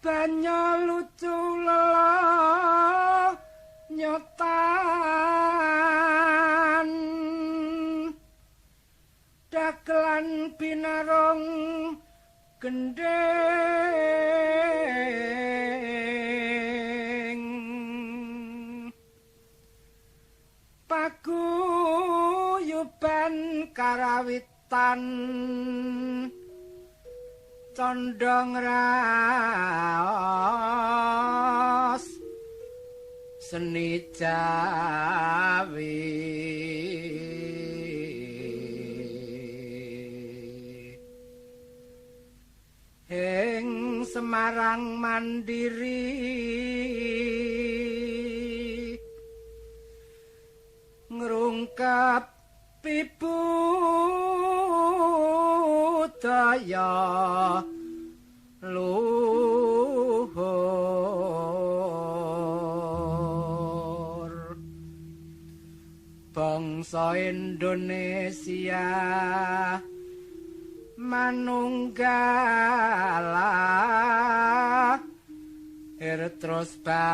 Banyo lucu lelo nyotan dagelan binarung gendhing paguyuban karawitan condong raos seni Jawi. Ing Semarang mandiri ngrungkep budaya luhur bangsa Indonesia manunggala terus batin.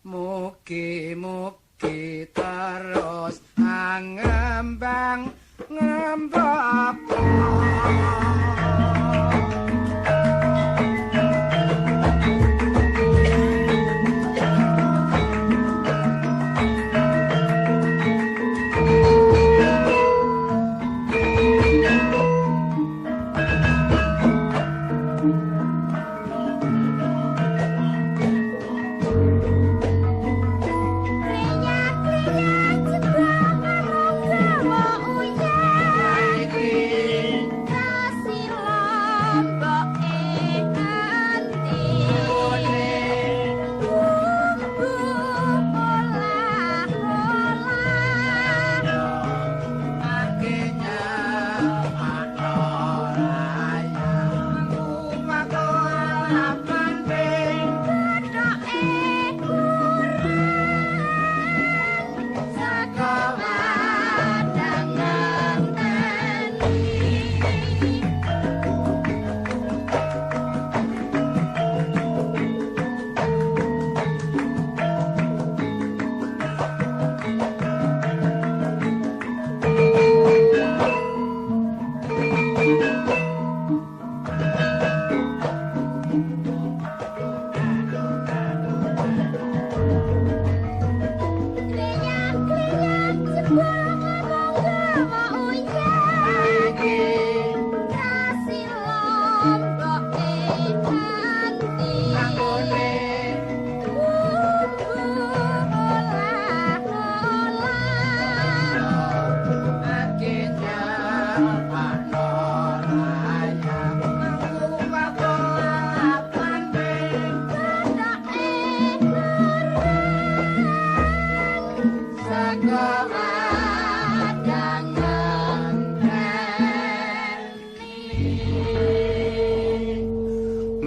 Mugi-mugi terus angembang ngembang.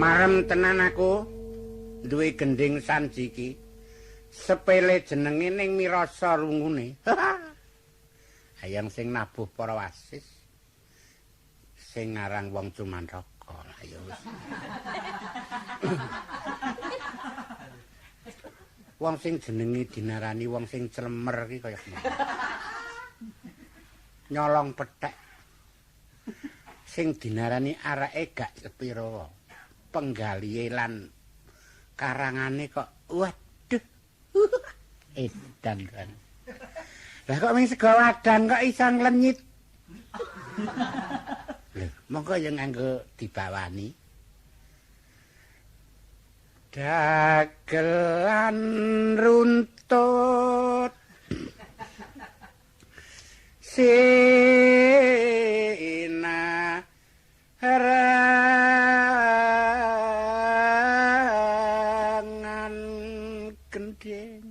Marem tenan aku duwe gending sanji iki. Sepele jenenge ning mirasa rungune. Hayang sing nabuh para wasis. Sing ngarang wong Cumantaka. Ayo wis. Wong sing jenenge dinarani wong sing clemer iki kaya ngono. Nyolong pethek. Sing dinarani areke gak sepira. Penggalihe lan karangane kok waduh. Edan kan. Lah kok ming sego wadang kok iso nglenyit. Lho, monggo ya nganggo dibawani. Dagelan runtut sina harangan gendhing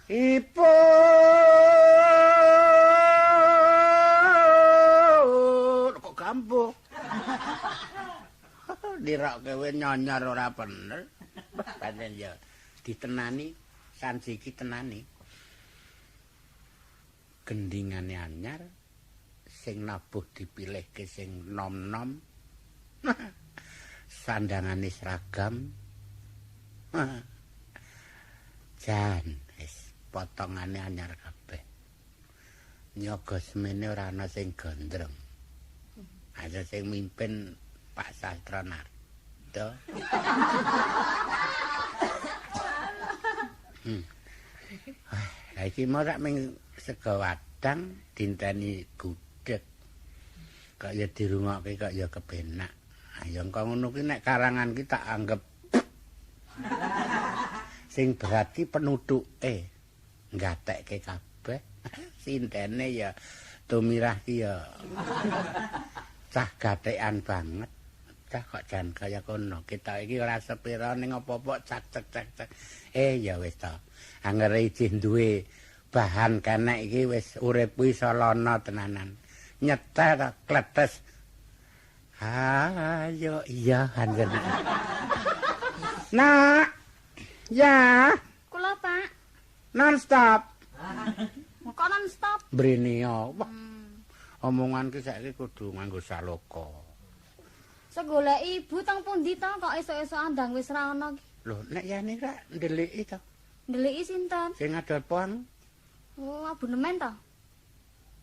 ipun kok gambuh dirokke kowe nyonyor ora bener. Pancen ya ditenani sanji iki tenani. Gendingane anyar sing nabuh dipilihke sing nom-nom. Sandangane seragam. Jan wis potongane anyar kabeh. Nyaga semene ora ana sing gondrong. Ada sing mimpin Pak Sastranardo. Lah iki mau rak ming sega wadang dinteni gudheg. Kok ya dirungokke kok ya kepenak. Ayo engko ngono ki nek karangan ki tak anggap sing berat ki penutuke nggatekke kabeh. Sintene ya tumirah ki ya cah gatekan banget. Cah kok jan kaya kono. Kita iki ora sepira ning apa-apa cak cak cak cak. Ya wis to. Angger ijih duwe bahan kenek iki wis urip kuwi iso lana tenanan. Nyetel kletes. Ayo iya anjen. Nak. Ya. Kula, Pak. Non stop. Kok non stop? Mrene yo. Wah. Omongan ki saiki kudu nganggo saloka. Segoleki ibu teng pundi to kok esuk-esuk andang wis ra ana ki. Lho, nek yane ra ndeliki to. Ndeliki sinten? Sing adol pon. Oh, abonemen to?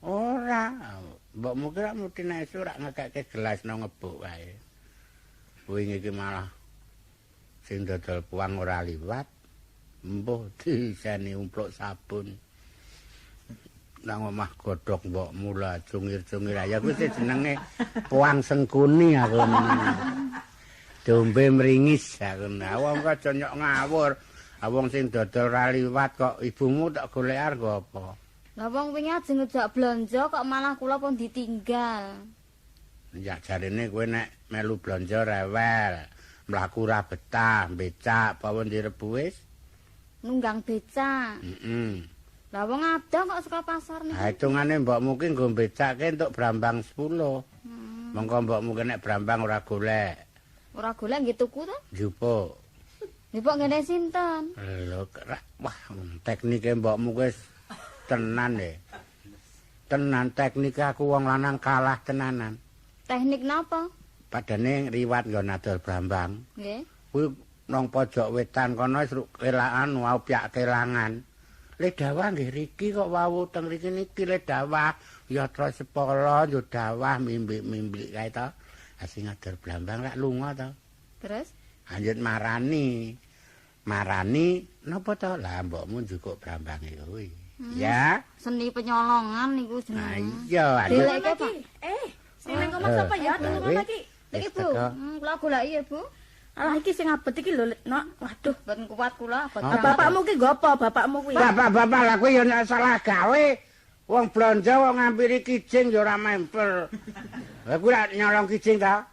Ora. Mbokmu ki rak mesti nek esuk rak ngekekke gelas nang ngebuk wae. Wingi iki malah sing dodol puang ora liwat. Mbuh diseni umpluk sabun. Nang omah godhog mbokmu lah cungir-cungir ya kuwi jenenge puang sengkuni aku. Dombe mringis aku. Nah wong kok aja nyok ngawur. Wong sing dodol ora liwat kok ibumu tak golek argo apa? Lah wong wingi ajeng ngejak blonjo kok malah kula pun ditinggal. Ya jarene kowe nek melu blonjo rewel, mlaku ora betah, becak apa direbu wis? Nunggang becak. Heeh. Lah wong adoh kok saka pasar niku. Ha hitungane mbokmu ki nggo becake entuk brambang 10. Mongko mbokmu ki nek brambang ora golek. Ora golek nggih tuku to? Njupuk. Njupuk ngene sinten? Lho, wah teknike mbokmu wis tenan e. Tenan teknike aku wong lanang kalah tenanan. Teknik napa? Padane riwat nggon adol brambang. Nggih. Kuwi nang pojok wetan kono wis kelaan wau pyak kelangan. Le dawah nggih riki kok wau teng riki niki le dawah yatra sepala yo dawah mimbik-mimbik kae to. Sing adol brambang rak lunga to. Terus anjut marani. Marani napa to? Lah mbokmu njukuk brambange kuwi. Ya, seni penyolongan niku jenenge. Ha iya, anjut. Sing nang omah sapa ya? Teng omah iki. Niki Bu, kula goleki ya, Bu. Alah iki sing abet iki lho, Nok. Waduh, mboten kuat kula abet. Bapakmu ki nggo apa? Bapakmu kuwi? Bapak-bapak lah kuwi ya nek salah gawe. Wong blonjo wong ngampiri kijing ya ora memper. Lah kuwi rak nyolong kijing ta?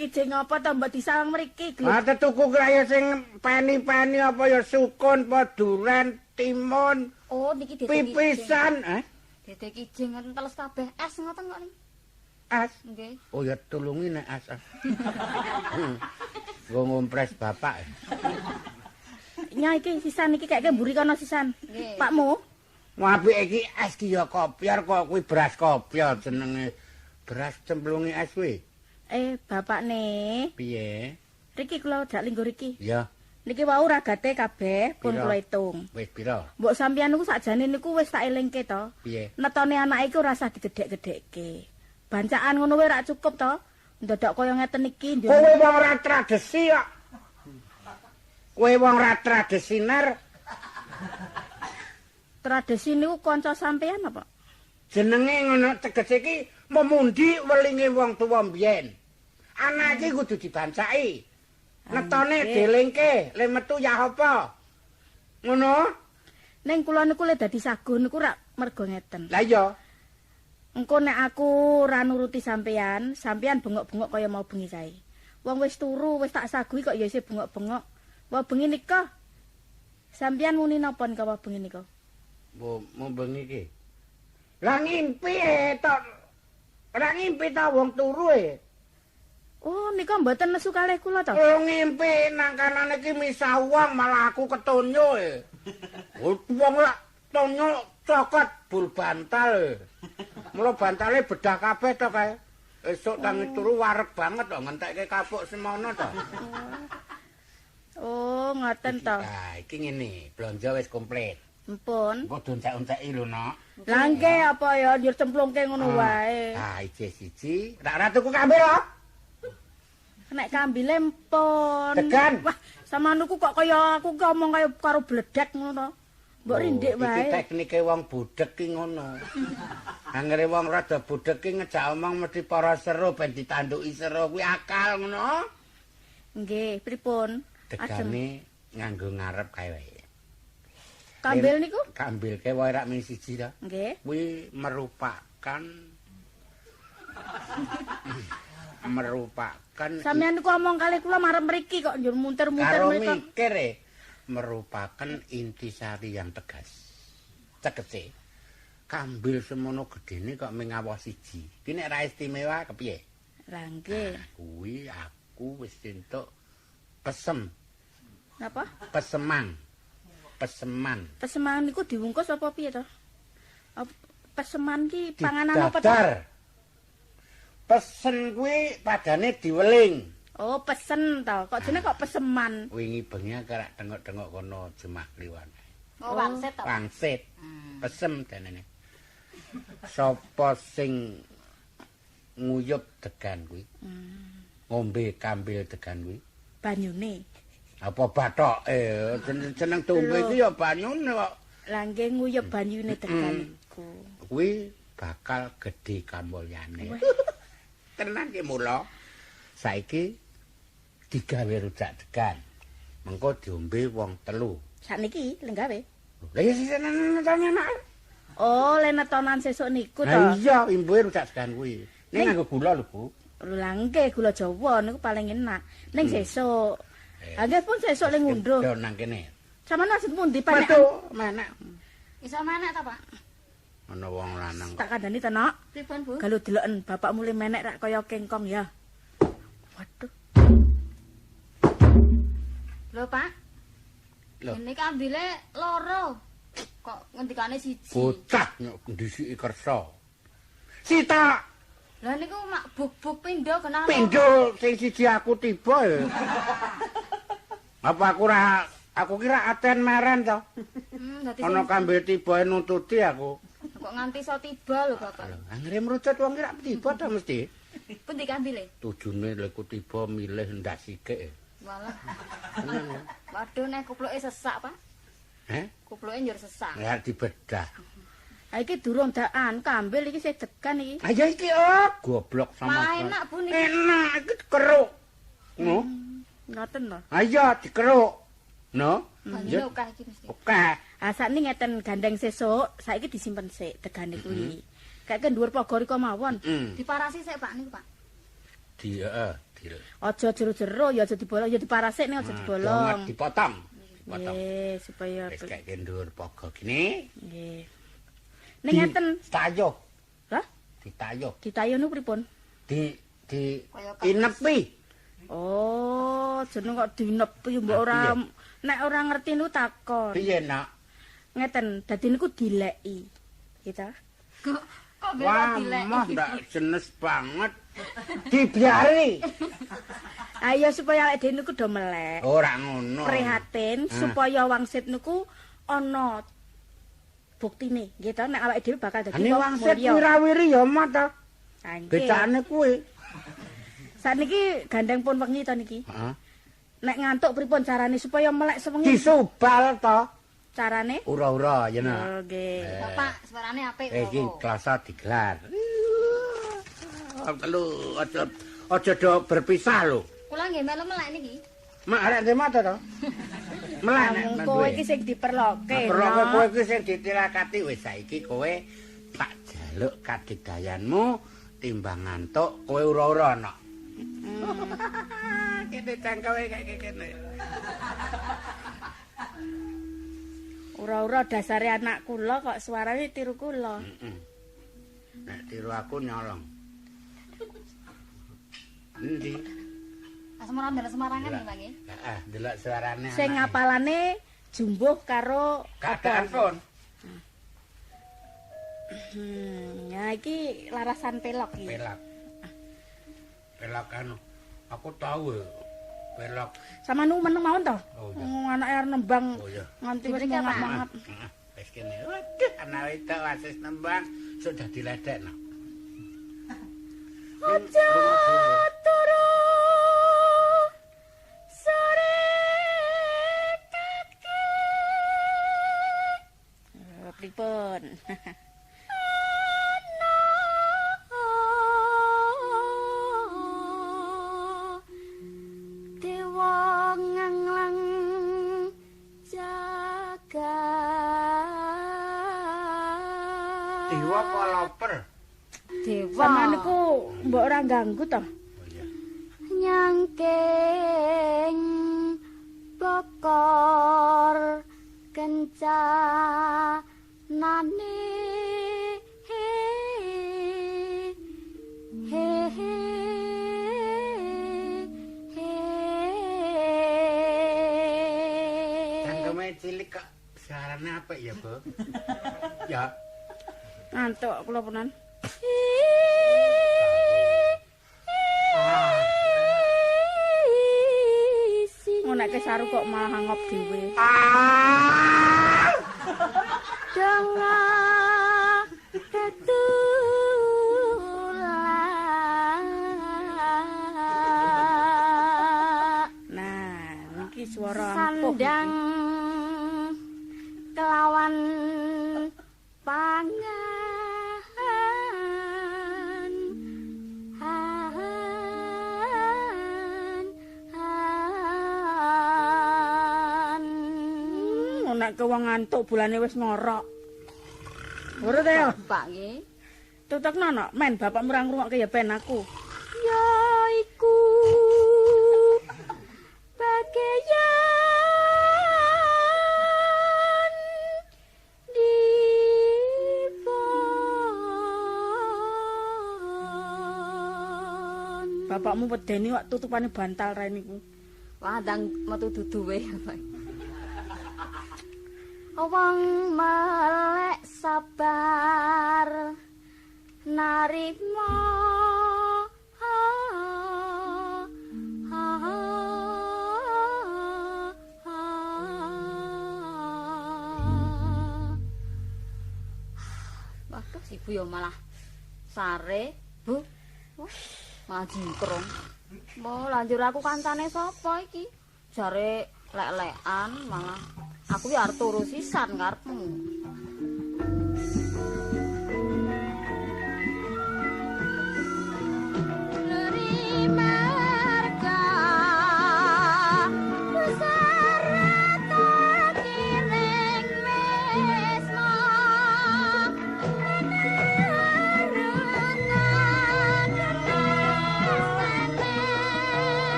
Kijing apa to mbok disawang mriki? Ah tetuku kaya sing peni-peni apa ya sukun apa duren, timun. Oh niki dede pipisan, eh? Dede kijing ngoten teles kabeh es ngoten kok niki. Es? Nggih. Oh ya tulungi nek es. Nggo ngompres bapak. Nya iki sisan iki kayake mburi kono sisan. Pakmu. Apik iki es ki ya kopyor kok kuwi beras kopyor jenenge. Beras cemplunge es kuwi. Bapakne. Piye? Riki kula jak linggo riki. Iya. Niki wau ragate kabeh pun kula hitung. Wis pira? Mbok sampeyan niku sakjane niku wis tak elingke to. Piye? Netone anake iki ora usah digedhek-gedhekke. Bancaan ngono wae rak cukup to. Ndodok kaya ngeten iki. Kowe wong ora tradisi kok. Kowe wong ora tradisinar. Tradisi niku kanca sampeyan apa? Jenenge ngono tegese iki memundi welinge wong tuwa mbiyen. Anak iki kudu dibancaki. Netone delengke, le metu ya apa? Ngono? Ning kula niku le dadi saguh niku rak mergo ngeten. Lah iya. Engko nek aku ora nuruti sampeyan, sampeyan bengok-bengok kaya mau bengi kae. Wong wis turu, wis tak saguhi kok ya isih bengok-bengok. Wah bengi nika. Sampeyan muni napa nika wah bengi nika? Mbok bengi iki. Lah ngimpi to. Ora ngimpi ta wong turu e. Oh, nika mboten nesu kalih kula to? Oh, ngimpi nang kanane iki misah wong malah aku ketonyo e. Wong lak tonyo Cokot bul bantal. Mula bantale bedah kabeh to kae. Esuk tangi turu wareg banget kok ngentekke kapuk semono to. Oh, ngoten to. Nah, iki ngene, blonjo wis komplit. Empun. Engko doncek-onceki lho, Nok. Lah nggih apa ya njur cemplungke ngono wae. Ah, iki siji. Tak ora tuku kambil lho. Nek kambile empun. Degan. Wah, sama nuku kok kaya aku ki omong kaya karo bledek ngono to. Mbok rindik wae. Iki teknike wong budhek ki ngono. Angere wong rada budhek ki ngejak omong mesti para seru ben ditanduki seru kuwi akal ngono. Nggih, pripun? Degane nganggo ngarep kae wae. Kambil niku? Kambil ke wae rak ming siji ta. Nggih. Kuwi merupakan merupakan sampeyan niku omong kali kula marep mriki kok njur muntir-muntir karo mriko. Mikir merupakan intisari yang tegas. Tegese kambil semono gedene kok ming awoh siji. Ki nek ra istimewa kepiye? Lah nggih. Kuwi aku wis entuk pesem. Napa? Pesemang. Peseman. Peseman niku diwungkus apa piye to? Peseman ki panganan apa to? Pesen kuwi padane diweling. Oh, pesen to. Kok jenenge kok peseman? Wingi bengi kerak tengok-tengok kono Jemah Kliwon. Oh, wangsit to. Wangsit. Pesem denene. Sapa sing nguyup degan kuwi? Ngombe kambil degan kuwi. Banyune. Apa bathoke? Jeneng dombe iki ya banyune kok. Lah nggih nguyup banyune degan iku. Kuwi bakal gedhe kamulyane. Tenan ki mula. Saiki digawe rujak degan. Mengko diombe wong telu. Sakniki leng gawe. Lah ya sing enak. Oh, le netonan sesuk niku to. Lah iya, imbuhe rujak degan kuwi. Ning nganggo gula lho, Bu. Lha nggih gula Jawa niku paling enak. Ning sesuk. Nggih pun sesuk le ngunduh. Yo nang kene. Sampeyan maksud pundi panek? Menek. Iso menek ta, Pak? Ana wong lanang. Tak kandhani to, Nok. Pripun, Bu? Galo deloken bapakmu le menek rak kaya kengkong ya. Waduh. Lho, Pak. Lho. Ini kambile loro. Kok ngendikane siji? Bocah nyok ndisiki kersa. Sitok. Lah niku mak buk-buk pindho kenal. Pindho sing siji aku tiba ya. Apa aku ora aku kira aten meren to. Ana kambil tiba nututi aku. Kok nganti iso tiba lho, Bapak. Lho, anggere mrucut wong ki rak tiba to mesti. Pundi kambile? Tujune lha ku tiba milih ndas sikik. Walah. Waduh nek kupluke sesak, Pak. Heh? Kupluke njur sesak. Ya dibedah. Ha iki durung dakan, kambil iki sing degan iki. Ha ya iki oh, goblok sama. Malah enak, Bu niki. Enak iki dikeruk. No. Ngoten lho. Ha iya dikeruk. No. Banyune akeh iki mesti. Akeh. Ha sakniki ngeten gandeng sesuk, saiki disimpen sik degane kuwi. Kayake dhuwur pagar iko mawon. Diparasi sik, Pak niku, Pak. Di heeh, di. Aja jero-jero ya aja dibolong, ya diparasik ning aja dibolong. Dipotong. Dipotong. Nggih, supaya wis kayake dhuwur pagar gini. Nggih. Ning ngeten ditayuh. Hah? Ditayuh. Ditayuh niku pripun? Di inepi. Oh, jeneng kok dinepi mbok ora nek ora ngerti niku takon. Piye, Nak? Ngeten, dadi niku dileki. Gitu. Kok bela dileki? Wah, ndak jenes banget. Dibiari. Ayo supaya awake dhewe niku do melek. Ora ngono. Prihatin supaya wangsit niku ana buktine, nggih to, nek awake dhewe bakal dadi wong wangsit wirawiri ya mat to. Becakane kuwi. Sakniki gandeng pun wengi to niki. Heeh. Nek ngantuk pripun carane supaya melek sewengi? Disubal to. Carane? Ura-ura ya nak. Nggih. Bapak, suarane apik kok. Iki klasa digelar. Telu aja aja do berpisah lho. Kula nggih melu melek niki. Mak arek ndek mata to. Melek nek kowe iki sing diperloke. Perloke kowe iki sing ditirakati wis saiki kowe tak jaluk kadidayanmu timbang ngantuk kowe ura-ura nok. Kene cangkeme kaya kene. Ura-ura dasare anak kula kok suarane tiru kula. Nek tiru aku nyolong. Endi? Asmara ndelok Semarangan nggih, Pak nggih. Heeh, ndelok suarane. Sing ngapalane jumbuh karo keadaan pun. Ya iki larasan pelok iki. Pelok. Pelok anu. Aku tahu ya. Pelok. Sama nu meneng mawon to? Oh, iya. Anake arep nembang. Oh, iya. Nganti wis mangap-mangap. Wis kene. Waduh, anak wedok wasis nembang sudah diledekno. Aja turu sore kaki. Pripun? Dewa nganglang jagat. Dewa apa loper? Dewa. Sama niku mbok ora ganggu to? Oh iya. Nyangking bokor kencanane he he he he. Cangkeme cilik kok suarane apik ya, Bu? Ya. Ngantuk kula punan. Ngonekke saru kok malah ngop dhewe. Dengar ketulan. Nah, niki swara ampuh. Sandang kelawan pangan. Nek wong ngantuk bulane wis ngorok. Ora ta ya? Bapak nggih. Tutukno no, men bapakmu ora ngrungokke ya ben aku. Ya iku bageyan dipun. Bapakmu wedeni wak tutupane bantal rae niku. Wah, ndang metu duduwe, Pak. Wong melek sabar narima. Waduh, ibu ya malah sare, Bu. Wah, malah jingkrong. Mau lanjur aku kancane sapa iki? Jare lek-lekan malah aku ya arep turu sisan karepmu.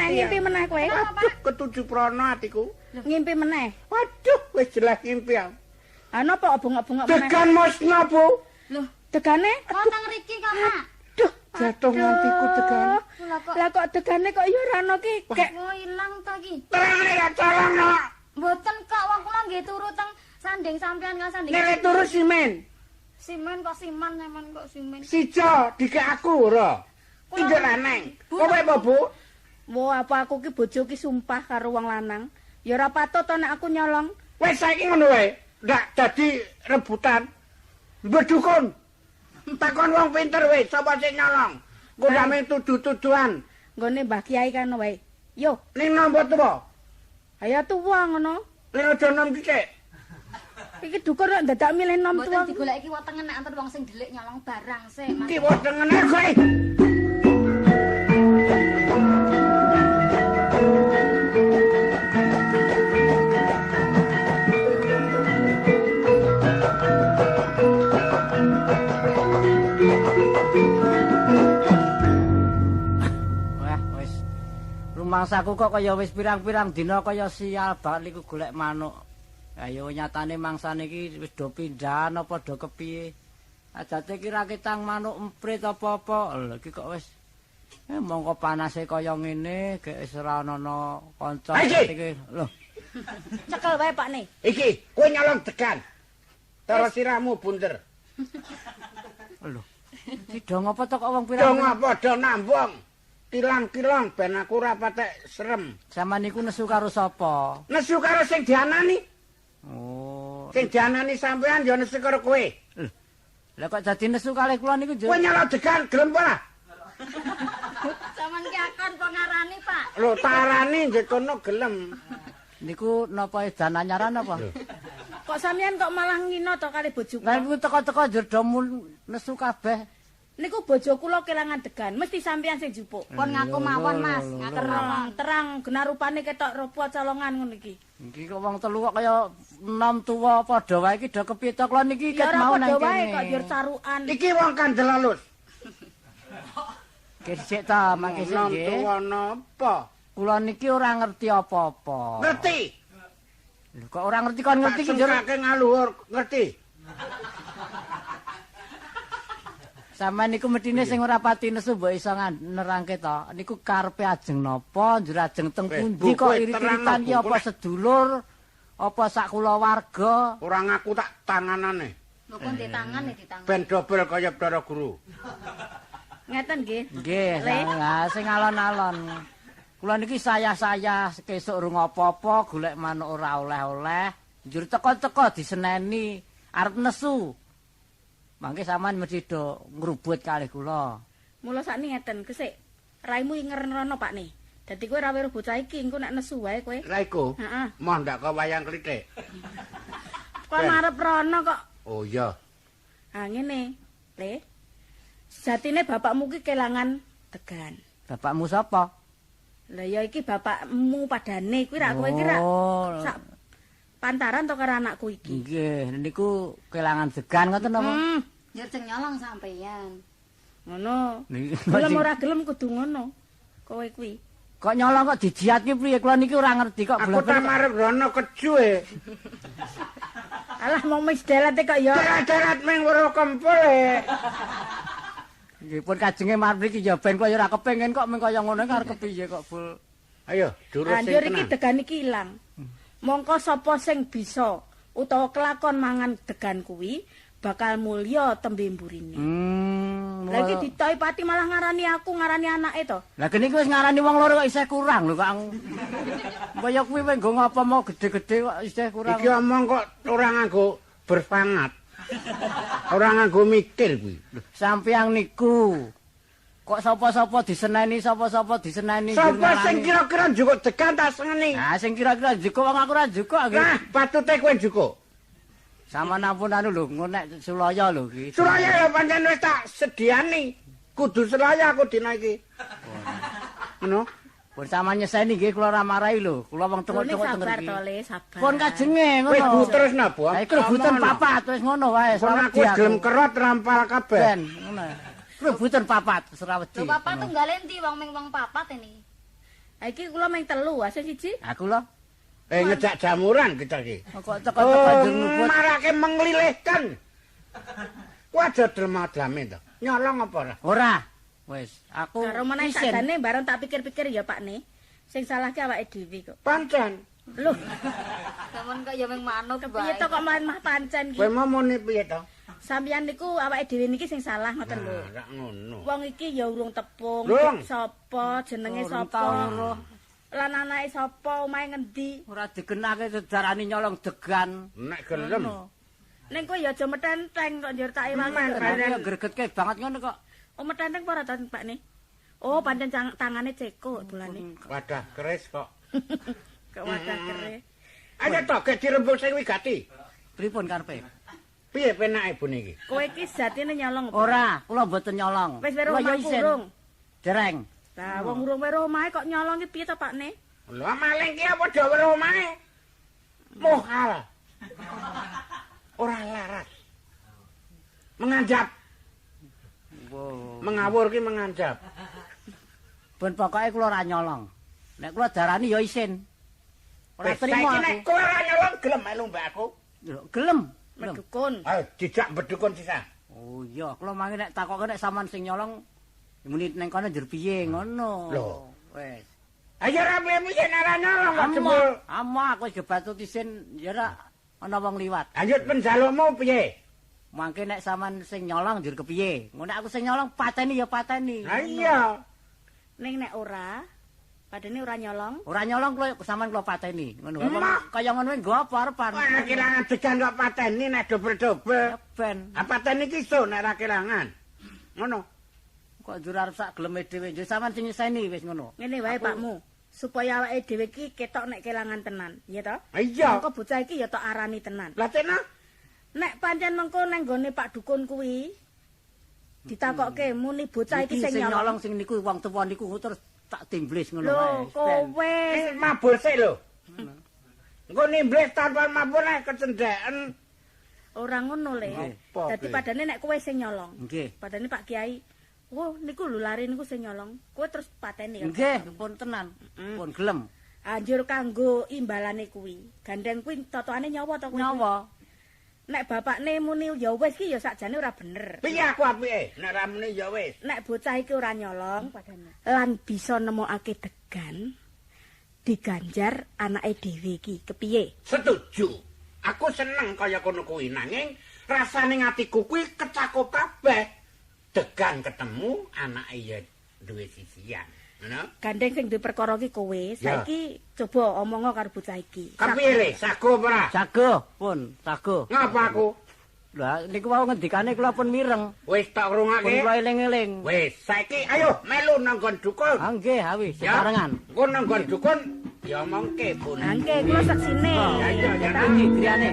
Ngimpi meneh kowe. Waduh, ketujuh prana atiku. Ngimpi meneh. Waduh, wis jelas ngimpi aku. Ha napa bengok-bengok meneh? Degan musna, Bu. Lho, degane? Kok teng riki kok, Mak? Aduh, jatuh ngantiku degane. Lah kok degane kok ya ora ana ki? Kek oh, ilang ta ki? Terang ra tolong, Nok. Mboten kok wong kula nggih turu teng sanding sampean kan sanding. Nek turu simen. Simen kok siman, siman kok simen. Sijo dikek aku ora. Tindak lanang. Kowe apa, Bu? Wah, apa aku ki bojo ki sumpah karo wong lanang. Ya ora patut to nek aku nyolong. Wis saiki ngono wae. Ndak dadi rebutan. Mbedukun. Takon wong pinter wis, sapa sing nyolong? Engko rame tuduh-tuduhan. Nggone Mbah Kiai kan wae. Yo, ning nompo tuwa? Ayo tuwa ngono. Ning aja nom dhisik. Iki dukun kok dadak milih nom tuwa. Mboten digoleki wetenge nek antar wong sing delik nyolong barang sik, Mas. Ki wetengene kowe. Wah, wis rumangsaku kok kaya wis pirang-pirang dina kaya sial banget iku golek manuk. Ayo nyatane mangsane iki wis do pindahan apa do kepiye. Ajate iki raketang manuk emprit apa-apa. Lho iki kok wis Mongko panase kaya ngene, gek wis ora ana kanca iki. Lho. Cekel wae Pakne. Iki, kowe nyolong degan. Cara sirahmu bunder. Lho. Iki do ngapa to kok wong pirang? Do ngapa do nambung. Kilang-kilang ben aku ora patek serem. Sampeyan niku nesu karo sapa? Nesu karo sing dianani. Oh. Sing dianani sampean ya nesu karo kowe. Lah kok dadi nesu kalih kula niku kowe nyolong degan gelem ora? Sampeyan ki akon apa ngarani, Pak? Lho, tarani nggih kono gelem. Niku napa edan anyaran apa? Kok sampeyan kok malah ngino to kali bojoku? Lah niku teko-teko njur do nesu kabeh. Niku bojo kula kelangan degan, mesti sampeyan sing jupuk. Pun ngaku mawon, Mas. Ngaku mawon. Terang genarupane ketok rupa colongan ngono iki. Iki kok wong telu kok kaya enom tuwa padha wae iki do kepiye to kula niki ket mau nang kene. Ya ora padha wae kok njur carukan. Iki wong kandel alus. Kesik ta, mangke sik nggih. Enom tuwa napa? Kula niki ora ngerti apa-apa. Ngerti. Lho kok ora ngerti kon ngerti iki njur ngaluhur ngerti. Sampeyan niku medine sing ora pati nesu mbok iso nerangke to. Niku karepe ajeng napa, njur ajeng teng pundi kok irit-iritan iki apa sedulur, apa sak kulawarga? Ora ngaku tak tanganane. Lho kok ndek tangan ya ditangan. Ben dobel kaya Bathara Guru. Ngeten nggih. Nggih, lah sing alon-alon. Kula niki saya-saya kesuk rung apa-apa, golek manuk ora oleh-oleh, njur teko-teko diseneni arep nesu. Mangke sampean mesti do ngrubut kalih kula. Mula sakniki ngeten, kesik. Raimu ngerenrono Pakne. Dadi kowe ora weruh bocah iki, engko nek nesu wae kowe. Raiku? Heeh. Moh ndak kok wayang klithik. Kok marep rono kok. Oh iya. Ha ngene, Le. Sejatine bapakmu ki kelangan degan. Bapakmu sapa? Lah ya iki bapakmu padane kuwi rak kowe iki rak. Sak pantaran to karo anakku iki. Nggih, niku kelangan degan ngoten napa? Njur sing nyolong sampeyan. Ngono. Gelem ora gelem kudu ngono. Kowe kuwi. Kok nyolong kok dijiat ki piye? Kula niki ora ngerti kok. Aku tak marep rono keju e. Alah mong wis delete kok ya. Darat meng weruh kempul e. Nggih pun kajenge marep mriki ya ben kula ya ora kepengin kok meng kaya ngono arep kepiye kok, Bul. Ayo, durus sing tenan. Iki degan iki ilang. Mongko sapa sing bisa utawa kelakon mangan degan kuwi bakal mulya tembe mburine. Lah iki ditoi pati malah ngarani aku, ngarani anake to. Lah kene iki wis ngarani wong loro kok isih kurang lho, Kang. Kaya kuwi wis nggo ngapa mau gedhe-gedhe kok isih kurang. Iki omong kok ora nganggo berfangat. Ora nganggo mikir kuwi. Sampeyan niku kok sapa-sapa diseneni, sapa-sapa diseneni. Sapa sing kira-kira njukuk degan tak sengeni? Ah, sing kira-kira njukuk wong aku ora njukuk nggih. Lah, patute kowe njukuk. Sama ampun anu lho, ngono nek sulaya lho iki. Sulaya ya pancen wis tak sediani. Kudu sulaya aku dina iki. Ngono. Pun sama nyeseni nggih kula ora marahi lho. Kula wong tengok-tengok teng sabar mriki. To Le, sabar. Pun kajenge ngono. Wis bu terus napa? Lah iku rebutan papat wis ngono wae. Pun aku gelem kerot rampal kabeh. Ben ngono. Rebutan papat wis ora wedi. Lho papat tunggale endi wong ming wong papat ini? Ha iki kula ming telu, ase siji. Aku lho. Ngejak jamuran kita iki. Kok teko-teko njur nubut. Marake menglilihkan. Ku aja drema-drame to. Nyolong apa ora? Ora. Wis, aku karo meneh sakjane bareng tak pikir-pikir ya Pakne. Sing salah ki awake dhewe kok. Pancen. Lho. Sampeyan kok ya ming manuk wae. Piye to kok mah pancen iki? Kowe mau muni piye to? Sampeyan niku awake dhewe niki sing salah ngoten lho. Ora ngono. Wong iki ya urung tepung, sapa jenenge sapa? Lan anake sapa, omahe ngendi? Ora digenake sejarane nyolong degan. Nek gelem. Ning kowe ya aja metenteng kok njur tak ewangi. Pancen gregetke banget ngono kok. Oh metenteng apa ora to Pakne? Oh pancen tangane cekuk dolane. Wadah keris kok. Kok wadah keris. Ayo to gek dirembug sing wigati. Pripun karepe? Piye penake bune iki? Kowe iki sejatine nyolong apa? Ora, kula mboten nyolong. Wis weruh omahku urung? Dereng. Lah wong urung weruh omahe kok nyolong iki piye to Pakne? Lho maling ki apa do weruh omahe? Mohal. Ora laras. Menganjap. Wow. Mengawur ki menganjap. Ben pokoke kula ora nyolong. Nek kula darani ya isin. Ora trimo aku. Nek kowe ora nyolong gelem melu mbak aku. Lho, gelem. Bedukun. Ayo dijak bedukun sisah. Oh iya, kula mangke nek takoke nek sampean sing nyolong Muni neng kono njur piye ngono. Lho. Wis. Ayo ra piye nek ora nyolong kok jebul. Ama aku wis gebatut isin ya ora ana wong liwat. Lanjut penjalukmu piye? Mangke nek sampean sing nyolong njur kepiye? Ngono aku sing nyolong pateni ya pateni. Ha iya. Ning nek ora, padane ora nyolong. Ora nyolong kula sampean kula pateni. Ngono. Kaya ngono nggo apa arepan? Ora kelangan degan kok pateni nek dobel-dobel. Ya ben. Ha pateni ki iso nek ora kelangan. Ngono. Kok njur arep sak geleme dhewe. Njur sampean sing nyeseni wis ngono. Ngene wae Pakmu, supaya awake dhewe iki ketok nek kelangan tenan, iya to? Iya. Mengko bocah iki ya tok arani tenan. Lah tenan. Nek pancen mengko nang nggone Pak Dukun kuwi ditakokke muni bocah iki sing nyolong sing niku wong tuwa niku terus tak timblis ngono wae. Lho, kowe mabur sik lho. Engko nimblis tanpa mabur nek kecendheken. Ora ngono le. Dadi padane nek kowe sing nyolong. Nggih. Padane Pak Kiai, "Wah, niku lho lare niku sing nyolong." Kowe terus pateni. Nggih, pun tenan. Pun gelem. Anjur kanggo imbalane kuwi. Gandeng kuwi totokane nyawa to kuwi? Nyawa. Nek bapakne muni ya wis ki ya sakjane ora bener. Piye aku apike? Nek ra muni ya wis. Nek bocah iki ora nyolong padane lan bisa nemokake degan diganjar anake dhewe iki kepiye? Setuju. Aku seneng kaya kono kuwi nanging rasane atiku kuwi kecakup kabeh. Degan ketemu anake ya duwe sisian. Ngono? Gandeng sing duwe perkara iki kowe, saiki coba omongo karo bocah iki. Kepiye le? Sago apa ora? Sago, pun, sago. Ngapa aku? Lah niku wau ngendikane kula pun mireng. Wis tak rungake. Pun kula eling-eling. Wis, saiki ayo melu nang nggon dukun. Ha nggih, ha wis, sebarengan. Engko nang nggon dukun ya omongke pun. Ha nggih, kula seksine. Ya iya, ya iki griyane.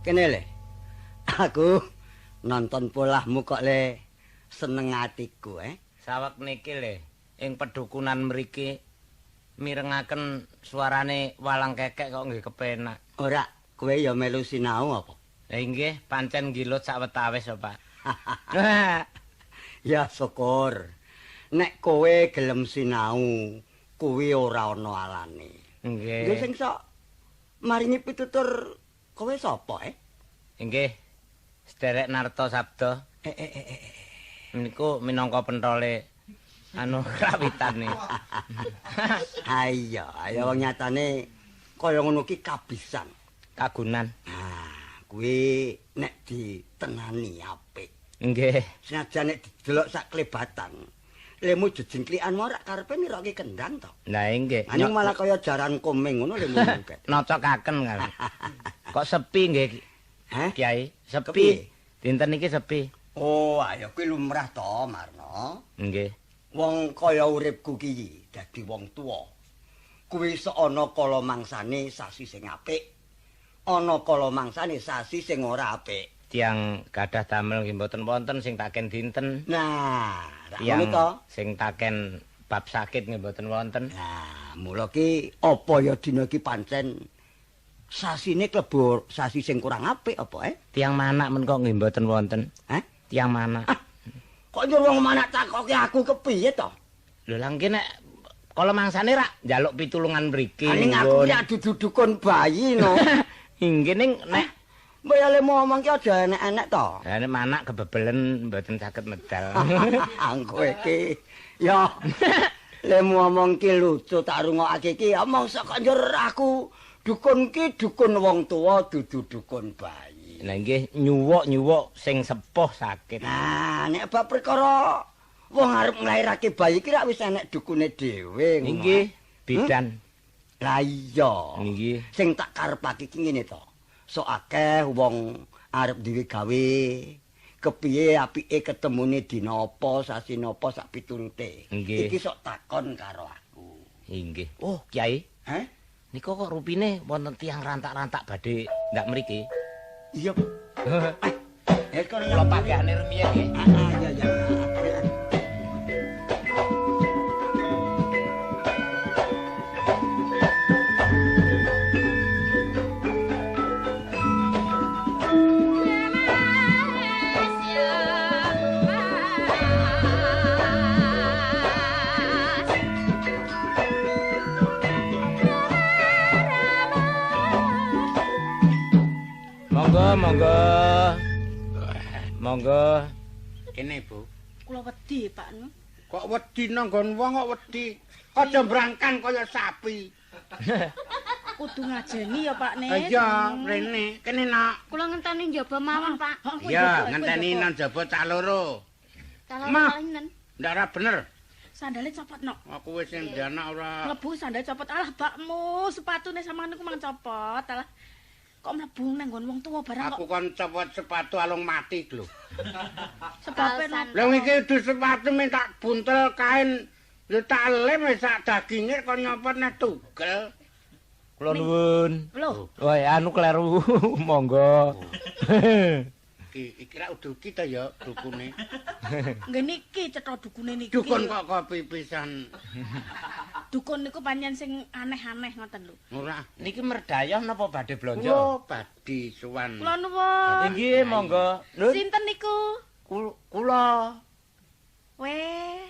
Kene le. Aku nonton polahmu kok le seneng atiku, eh. Sawek niki le ing pedukunan mriki mirengaken suarane walang kekek kok nggih kepenak. Ora, kowe ya melu sinau apa? Lah nggih, pancen ngilut sawetawis kok, Pak. Ya syukur. Nek kowe gelem sinau, kuwi ora ana alane. Nggih. Nggih sing sok maringi pitutur kowe sapa, eh? Nggih. Sederek Narto Sabdo. Niku minangka pentole anu krawitane. Ha iya, ya wong nyatane kaya ngono ki kabisan, kagunan. Ah, kuwi nek ditenani apik. Nggih. Senajan nek didelok sak klebatan, lemu jejingklikan ora karepe niroke kendang to. Lah nggih. Ning malah kaya jaran komeng ngono lemu mungket. Nocokaken kan. Kok sepi nggih? Hah? Kiai, sepi. Dinten iki sepi. Oh, ayo kuwi lumrah to, Marno. Nggih. Wong kaya uripku ki dadi wong tuwa. Kuwi sok ana kala mangsane sasi sing apik. Ana kala mangsane sasi sing ora apik. Tiyang gadah damel nggih mboten wonten sing taken dinten. Nah, ra ngono to. Sing taken bab sakit nggih mboten wonten. Nah, mula ki apa ya dina iki pancen sasine klebu sasi sing kurang apik apa, eh? Tiyang manak menika nggih mboten wonten. Hah? Tiyang manak. Ah, kok njur wong manak takoke aku kepiye to? Lho lah nggih nek kala mangsane rak njaluk pitulungan mriki. Ning aku ya dudu dukun bayi no. Nggih ning nek mbok ya lemu omong ki aja enek-enek to. Lah nek manak kebebelen mboten saged medal. Kowe iki ya lemu omong ki lucu tak rungokake iki omong sok njur aku dukun ki dukun wong tuwa dudu dukun bayi. Lah nggih nyuwuk-nyuwuk sing sepuh sakit. Nah, nek bab perkara wong arep nglairake bayi ki rak wis enek dukune dhewe ngono. Nggih, bidan. Lah iya. Nggih. Sing tak karepake ki ngene to. Sok akeh wong arep duwe gawe, kepiye apike ketemune dina apa, sasi napa sak piturute. Iki sok takon karo aku. Nggih. Oh, Kyai. Heh? Nika kok rupine wonten tiyang rantak-rantak badhe ndak mriki. Iya. Eh, kula pakane rumiyin nggih. Heeh, iya iya. Monggo, monggo. Monggo. Kene, Bu. Kula wedi, Pak. Kok wedi nanggon wong kok wedi? Aja brangkan kaya sapi. Kudu ngajeni ya, Pak Nis. Iya, rene. Kene, Nak. Kula ngenteni njaba mawon, Pak. Iya, ngenteni nang njaba cak loro. Cak loro kalih nen. Ndak ora bener. Sandale copot, Nok. Aku wis ndanak ora. Mlebu sandale copot. Alah, bakmu, sepatune sampean niku mang copot. Alah. Kok mlebu nang nggon wong tuwa barang kok. Aku kon copot sepatu alung mati lho. Sebabe napa? Lha iki udu sepatu men tak buntel kain lho tak lem wis sak daginge kon nyopot neh tugel. Kula nuwun. Lho. Wah, anu kleru. Monggo. Iki rak udu ki ta ya dukune. Nggih niki cetha dukune niki. Dukun kok kopi pisan. Dukun niku pancen sing aneh-aneh ngoten lho. Ora. Niki merdayah napa badhe blonjo? Oh, badhe sowan. Kula nuwun. Nggih, monggo. Sinten niku? Kula. Weh.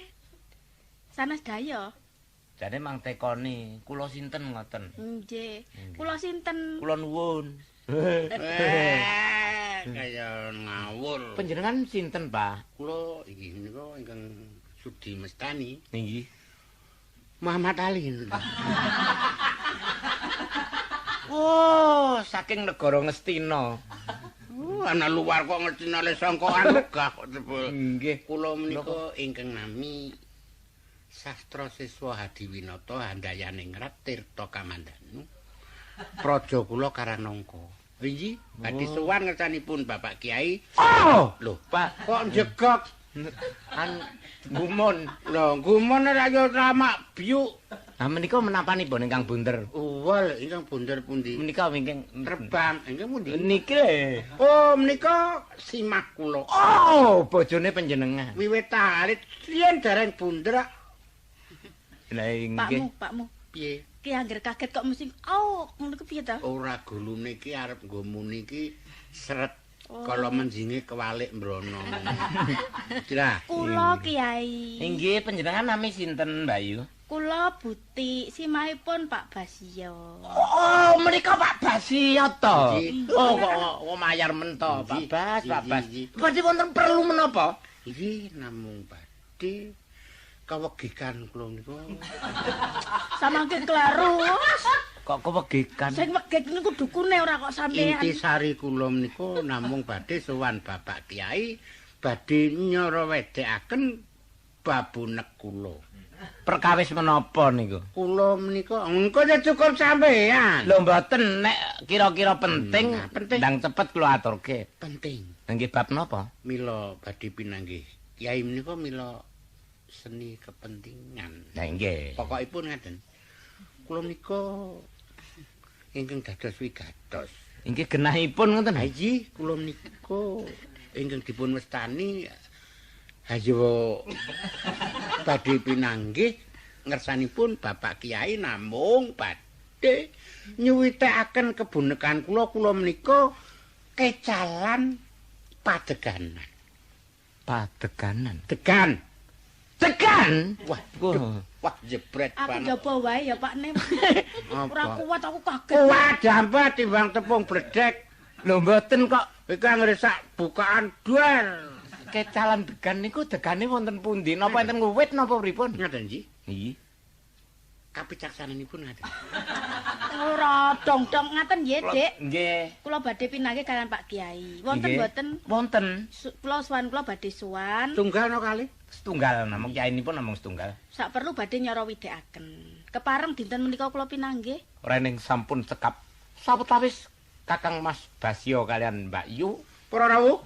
Sanes daya. Jane mang tekoni, kula sinten ngoten? Nggih. Kula sinten? Kula nuwun. Kaya ngawur. Panjenengan sinten, Pak? Kula inggih menika ingkang sudi mestani. Inggih. Muhammad Ali. Oh, saking negara Ngastina. Ana luar kok Ngastina le sangkaan megah kok jebul. Nggih. Kula menika ingkang nami Sastra Siswa Hadiwinata Handayaningrat Tirta Kamandanu. Praja kula Karanongko. Inggih, badhe sowan ngersanipun Bapak Kiai. Oh, lho, Pak, kok njegok? An gumun. Lho, gumun ora ya ramak biuk. Lah menika menapanipun ingkang bunder? Wol ingkang bunder pundi? Menika wingking terbang ingkang pundi? Niki lho. Oh, menika simah kula. Oh, bojone panjenengan. Wiwit alit yen dereng bunder. Lah nggih. Pakmu, pakmu. Piye? Ki angger kaget kok mesti oh, ngono ku piye ta? Ora gulune iki arep nggo muni iki seret. Kala menjinge kewalik mbrono. Lah, kula Kiai. Inggih, panjenengan nami sinten, Mbak Yu? Kula Butik, simahipun Pak Basio. Oh, menika Pak Basio to. Oh, kok mayar men to, Pak Bas, Pak Bas. Badhe wonten perlu menapa? Nggih, namung badhe kawegikan kula niku. Samangke kleru. Kok kewegikan? Sing wegik niku dukune ora kok sampean. Intisari kula menika namung badhe sowan Bapak Kiai, badhe nyarawedekaken babunek kula. Perkawis menapa niku? Kula menika engko cukup sampean. Lho mboten, nek kira-kira penting, penting ndang cepet kula aturke. Penting. Nggih bab napa? Mila badhe pinanggih. Kiai menika mila seni kepentingan. Lah nggih. Pokokipun ngaten. Kula menika ingkang dados wigatos. Inggih genahipun ngoten. Ha iki kula menika ingkang dipun wastani hayo badhe pinanggih ngersanipun Bapak Kiai namung badhe nyuwitekaken kebunekan kula. Kula menika kecalan padeganan. Padeganan. Degan. Degan. Wah, wah jebret banget. Aku njaba wae ya Pak Nem. Ora kuat aku kaget. Kuat jambah timbang tepung bledek. Lho mboten kok. Iki ngresak bukaan duar. Kecalan degan niku degane wonten pundi? Napa enten ngwit napa pripun? Ngaten nggih. Nggih. Kapicaksananipun ngaten. Ora dong-dong ngaten nggih, Dik. Nggih. Kula badhe pinanggih kalian Pak Kiai. Wonten mboten? Wonten. Kula sowan kula badhe sowan. Tunggal no kali? Setunggal namung kiyainipun namung setunggal. Sak perlu badhe nyara widekaken. Kepareng dinten menika kula pinanggih. Rening sampun cekap. Sawetawis Kakang Mas Basio kalian Mbak Yu. Para rawuh.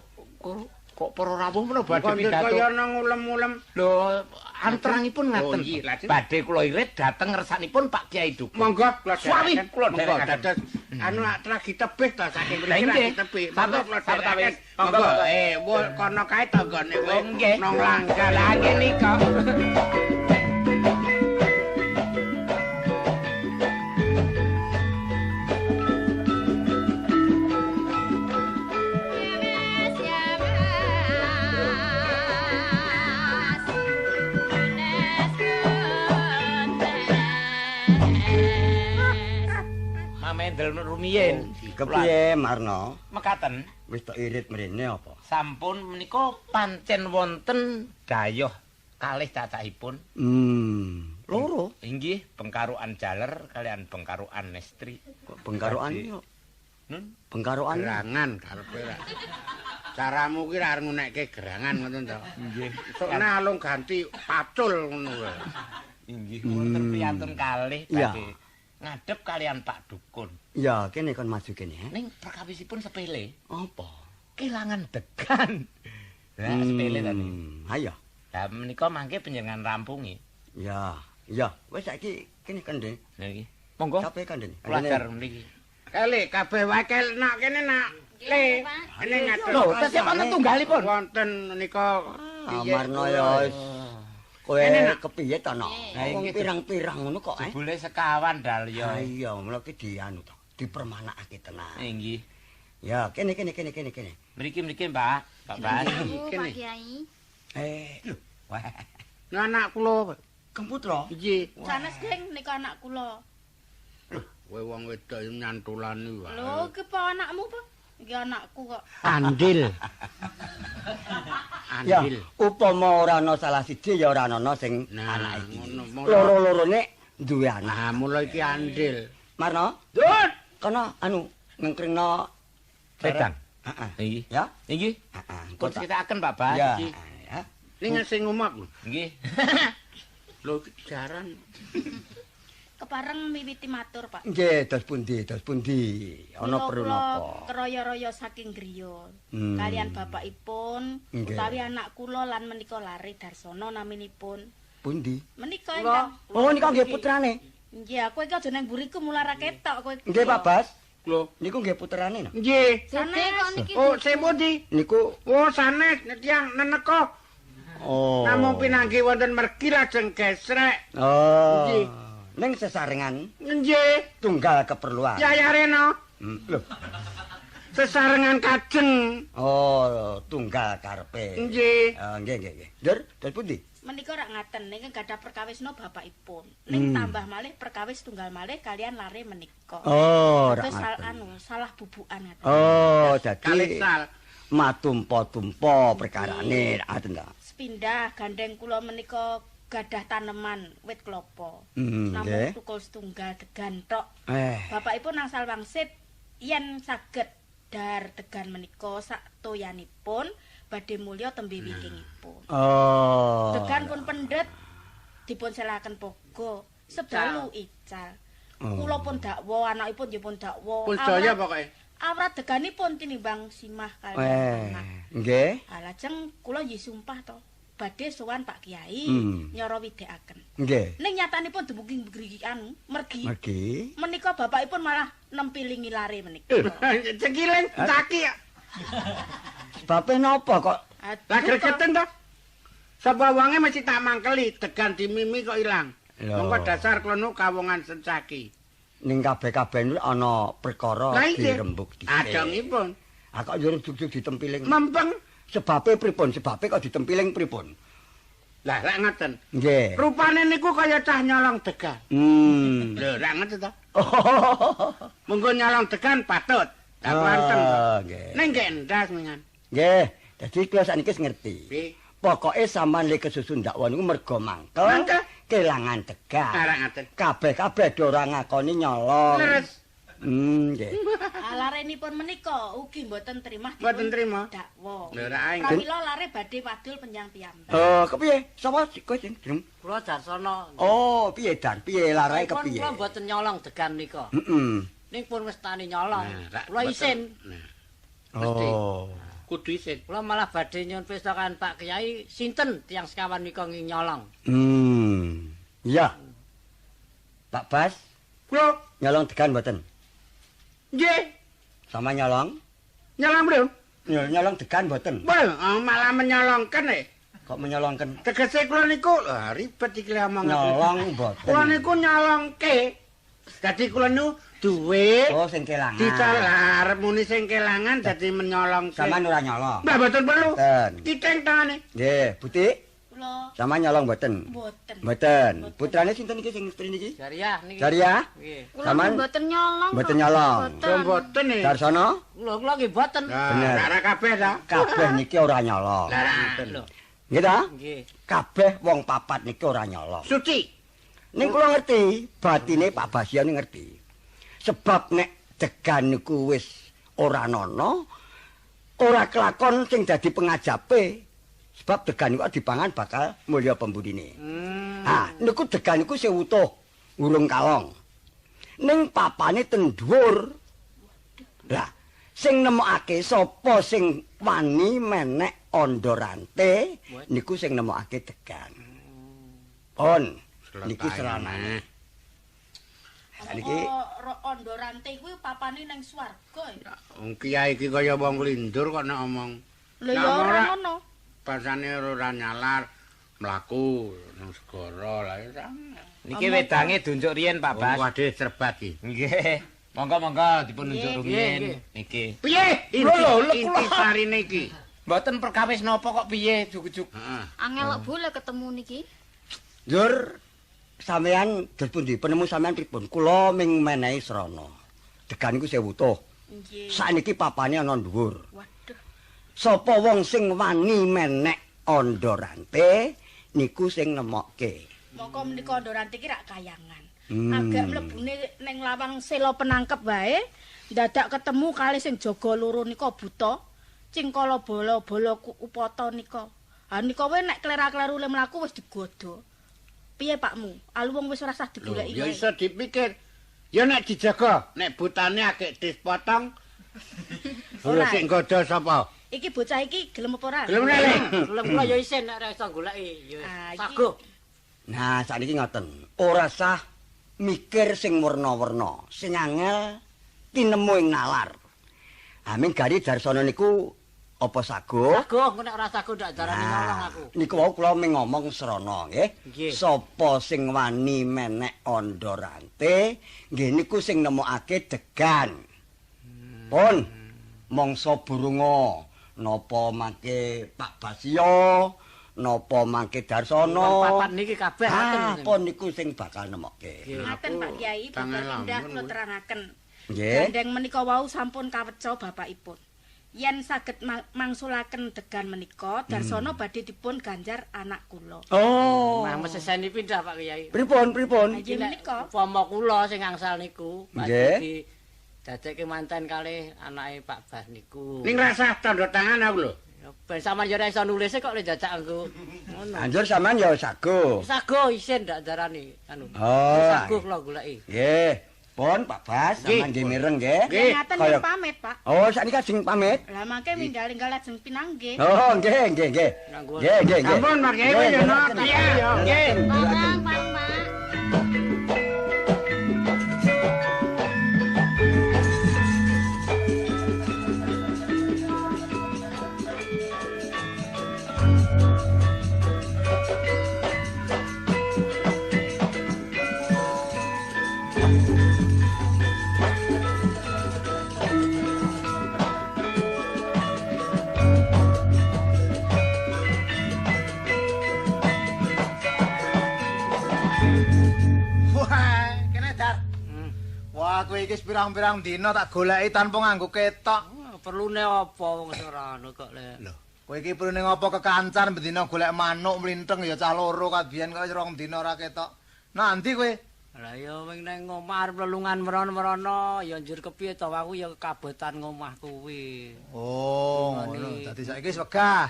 Kok para rawuh menapa badhe pidato? Kaya nang ngulem-ulem. Lho, anterangipun ngaten. Badhe kula irit dhateng ngersanipun Pak Kiai Dukun. Monggo kula sawih kula dherekaken. Dados anu lagi tebih ta saking mriki lagi tebih. Monggo kula dherekaken. Monggo. Kono kae tanggane kowe. Nang langgar. Lah nggih nika. Mendel rumiyin. Kepiye Marno? Mekaten. Wis tok irit mrene apa? Sampun menika pancen wonten dayoh kalih cacahipun. Loro. Inggih, bengkaruan jaler kalian bengkaruan nestri. Kok bengkaruan yo? Nun, bengkaruan gerangan karepe ra. Caramu ki arep ngunekke gerangan ngoten to. Nggih. Sokne alung ganti pacul ngono wae. Inggih, wonten priyantun kalih badhe ngadep kalian Pak Dukun. Ya, kene kon maju kene. Ning perkawisipun sepele. Apa? Kelangan degan. Lah sepele ta niki. Ayo. Lah menika mangke panjenengan rampungi. Ya, ya. Wis saiki kene kandhane. Lha iki. Monggo. Kabeh kandhane. Pelajar mriki. Kali kabeh wae kel nak kene nak. Le, kene ngadep. Lho, tesih wonten tunggalipun. Wonten nika Marno ya wis. Kowe kepiye to, Nok? Wong pirang-pirang ngono kok, eh. Jebule sekawan dalya. Ha iya, mula ki dianu to, dipermanakake tenan. Inggih. Ya, kene kene kene kene kene. Mriki-mriki, Mbak. Pak Bas. Pak Kiai. Lho. Wah. Nah, anak kula Kemputra. Nggih. Sanes, Geng, nika anak kula. Lho, kowe wong wedok nyantulani wae. Lho, iki apa anakmu, Pak? Iki anakku kok. Andil. Ya, Andil. upama ora ana salah siji ya ora ana sing anak iki. Loro-lorone duwe anak. Nah, mula iki andil. Marno, Dun. kono anu ngengkringno Wedang. Heeh. Nggih. Ya. Nggih. Heeh. Pun critakaken Pak Bas. Ya. Ya. Ning sing ngomong. Nggih. Lho iki jaran. Kepareng miwiti matur, Pak. Nggih, dos pundi, dos pundi. Ana perlu napa? Keraya-raya saking griya. Kalian bapakipun utawi anak kula lan menika lare Darsono naminipun. Pundi? Menika ingkang. Oh, nika nggih putrane. Nggih, aku iki aja nang mburiku mula ra ketok kowe. Nggih, Pak Bas. Lho, niku nggih puterane no? Nggih. Sanes. Oh, sing pundi? Niku oh sanes tiyang neneka. Oh. Namung pinanggih wonten mergi lajeng gesrek. Oh. Nggih. Ning sesarengan nggih tunggal keperluan. Yaya Reno. Lho. Sesarengan kajeng. Oh, tunggal karepe. Nggih. Nggih, nggih, nggih. Ndur, terus pundi? Menika rak ngaten ingkang gadah perkawisna bapakipun. Ning tambah malih perkawis tunggal malih kalian lare menika. Oh, rak ngaten. Anu, salah bubukan ngaten. Oh, dadi matumpa-tumpa perkarane ngaten ta. Sepindah gandeng kula menika gadah taneman wit klopo. Namung tukul setunggal degan tok. Bapakipun angsal wangsit yen saged dar degan menika sak toyanipun badhe mulya tembe wingkingipun. Oh. Degan pun pendhet dipun selaken pogo sedalu ical. Kula pun dakwa, anakipun nggih pun dakwa. Pun jaya pokoke. Awrat deganipun tinimbang simah kaliyan anak. Nggih. Ha lajeng kula nggih sumpah to badhe sowan Pak Kiai nyara widekaken. Nggih. Ning nyatanipun dumugi grigikan mergi. Mergi. Menika bapakipun malah nempilingi lare menika. Cekiling caki. Sebabe napa kok? Lah gregeten to. Sapa wonge mesti tak mangkeli, degan dimimi kok ilang. Mongko dasar klono kawongan sencaki. Ning kabeh-kabeh niku ana perkara dirembug dhisik. Adongipun. Ah kok yo jug-jug ditempiling. Mempeng. Sebabe pripun? Sebabe kok ditempiling pripun? Lah lak ngoten. Nggih. Rupane niku kaya cah nyolong degan. Lho, lak ngoten to. Monggo nyolong degan patut. Tak wanteng. Nggih. Ning nggih endas mengan. Nggih, dadi kula sakniki wis ngerti. Pokoke sampean le kesusu ndakwa niku mergo mangkel kelangan degan. Ora ngoten. Kabeh-kabeh do ora ngakoni nyolong. Leres. Nggih. Larenipun menika ugi mboten trimah. Mboten trima. Dakwa. Lho ora ae. Pramila lare badhe wadul penyang piyambak. Oh, kepiye? Sapa kowe sing jeneng? Kula Darsono. Oh, piye Dar? Piye larae kepiye? Kula mboten nyolong degan nika. Heeh. Ning pun wis tani nyolong. Kula isin. Oh. Kudu isin. Kula malah badhe nyuwun pesta kan Pak Kiai sinten tiyang sekawan nika nyolong. Iya. Pak Bas, kula nyolong degan mboten? Nggih. Sama nyolong? Nyolong, Bro. Nyolong degan mboten? Wah, malah menyolongken e. Kok menyolongken? Tegese kula niku ribet iki omong. Nyolong mboten. Kula niku nyolongke. Dadi kula niku duwe. Oh, sing kelangan. Dicalar muni sing kelangan dadi menyolong. Sampeyan ora nyolong. Mbah mboten perlu. Kiteng tangane. Nggih, Butik. Kula. Sampeyan nyolong mboten? Mboten. Mboten. Putrane sinten iki sing istri niki? Jariah niki. Jariah? Nggih. Kula mboten nyolong. Mboten nyolong. Mboten. Darsono? Lho, kula nggih mboten. Bener. Ora kabeh ta? Kabeh niki ora nyolong. Lah ngoten. Nggih ta? Nggih. Kabeh wong papat niki ora nyolong. Suci. Ning kula ngerti, batine Pak Basya ngerti. Sebab nek degan niku wis ora nono, ora kelakon sing dadi pengajape. Sebab degan niku dipangan bakal mulya pembudine. Ha, niku degan niku sing utuh, urung kalong. Ning papane ten dhuwur. Lah, sing nemokake sapa sing wani menek andha rante niku sing nemokake degan. Pun niki seranane. Niki andha rante kuwi papane ning swarga ya. Wong kiai iki kaya wong lindur kok nek omong. Lho ya ora ngono. Pasane ora nyalar mlaku nang segara lah ya. Niki wedange dunjuk riyen Pak Bas. Waduh serbat iki. Nggih. Monggo-monggo dipun unjuk rumiyin niki. Piye? Lho lho intisarine iki. Mboten perkawis napa kok piye jug-jug. Heeh. Angel kok boleh ketemu niki. Njur sampean dos pundi? Penemu sampean pripun? Kula ming menehi srana. Degan niku sewu utuh. Nggih. Sakniki papane ana dhuwur. Waduh. Sapa wong sing wani menek andha rante niku sing nemokke. Mongko menika andha rante iki rak kayangan. Agak mlebune ning lawang sela penangkep wae, dadak ketemu kali sing jaga loro nika buta, cingkala bala-bala upata nika. Ha nika wae nek klera-kleru le mlaku wis digodha. Piye Pakmu? Alu wong wis ora sah digoleki. Ya iso dipikir. Ya nek dijaga, nek butane agek dispotong. Ora sing godha sapa? Iki bocah iki gelem apa ora? Gelem ora, Le? Gelem kula ya isin nek ora iso goleki. Ya saguh. Nah, sakniki ngoten. Ora sah Mikir sing werna-werna, sing angel tinemu ing nalar. Amin gari Darsono niku apa sago? Sago, engko nek ora sago ndak darani nyolong aku. Niku wau kula mung ngomong srana nggih. Sapa sing wani menek andha rante, nggih niku sing nemokake degan. Pun mangsa burunga napa mangke Pak Basio, napa mangke Darsono. Papat niki kabeh ngoten. Pun niku sing bakal nemokke. Ngaten Pak Kiai, babar pindah kula terangaken. Nggih. Gandeng menika wau sampun kaweca bapakipun. Yen saged mangsulaken degan menika, Darsono badhe dipun ganjar anak kula. Oh. Mah meseseni pindah Pak Kiai. Pripun, pripun? Nggih menika. Upama kula sing angsal niku badhe didadekke manten kalih anake Pak Bas niku. Ning rasah tandha tangan aku lho. Ya ben sampean ya ora iso nulis kok lek jajak anggo ngono. Anjur sampean ya sago. Sago isin ndak darani anu. Oh. Sago kula goleki. Nggih. Pun Pak Bas, sampean nggih mireng nggih. Ngaten nggih pamit, Pak. Oh, sakniki ajeng pamit. Lah mangke minggal-inggal ajeng pinanggih. Oh, nggih, nggih, nggih. Nggih, nggih, nggih. Sampun Pak Kiai wis ana. Nggih. Barang, Pak. Wah, kowe iki pirang-pirang dina tak goleki tanpa nganggo ketok. Perlune apa wong ora anu kok le. Lho, kowe iki perlune ngopo kekancan bendina golek manuk mlinteng ya cah loro kabiyen kok wis rong dina ora ketok. Nanti kowe? Lah ya wing nang omah arep lelungan merono-merono ya njur kepiye to aku ya kabotan ngomah kuwi. Oh, ngono. Dadi saiki wis wegah.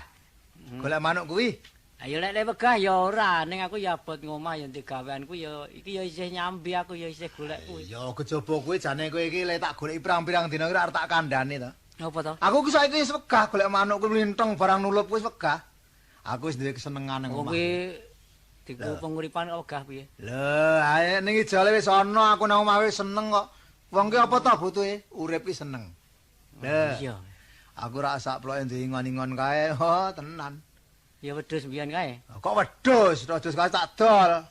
Golek manuk kuwi. Ayo lek wegah ya ora, ning aku ya abot ngomah ya digaweanku ya iki ya isih nyambi aku ya isih golek kuwi. Ya kejaba kuwi jane kowe iki lek tak goleki pirang-pirang dina iki arep tak kandhane to. Napa to? Aku ki saiki wis wegah golek manuk kuwi mlinteng barang nulup kuwi wis wegah. Aku wis duwe kesenengan nang omah. Kuwi diku penguripan kok wegah piye? Lho, ae ning ijole wis ana aku nang omah wis seneng kok. Wong ki apa to butuhe? Urip ki seneng. Lho. Iya. Aku ora sak ploke duwe ingon-ingon kae, oh tenan. Ya wedhus mbiyen kae. Kok wedhus? Wedhus kae tak dol.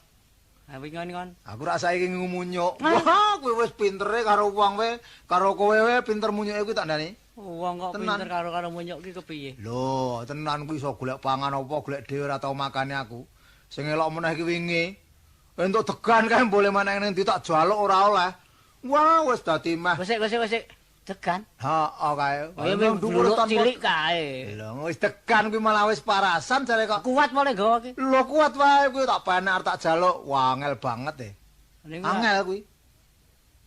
Ha wingon-ingon. Aku ora saiki ngumunyuk. Wah, kowe wis pintere karo wong kowe, karo kowe wae pinter munyuke kuwi tak ndani. Wong kok pinter karo karo munyuk ki kepiye? Lho, tenan kuwi iso golek pangan apa golek dhewe ora tau makane aku. Sing elok meneh iki wingi. Entuk degan kae boleh maneh ning ndi tak jaluk ora oleh. Wah, wis dadi meh. Wis wis wis. Degan? Heeh kae. Wong dhuwur cilik kae. Lho, wis degan kuwi malah wis parasan jare kok. Kuat boleh nggawa ki. Lho kuat wae kuwi tak penek tak jaluk. Wah, angel banget e. Angel kuwi.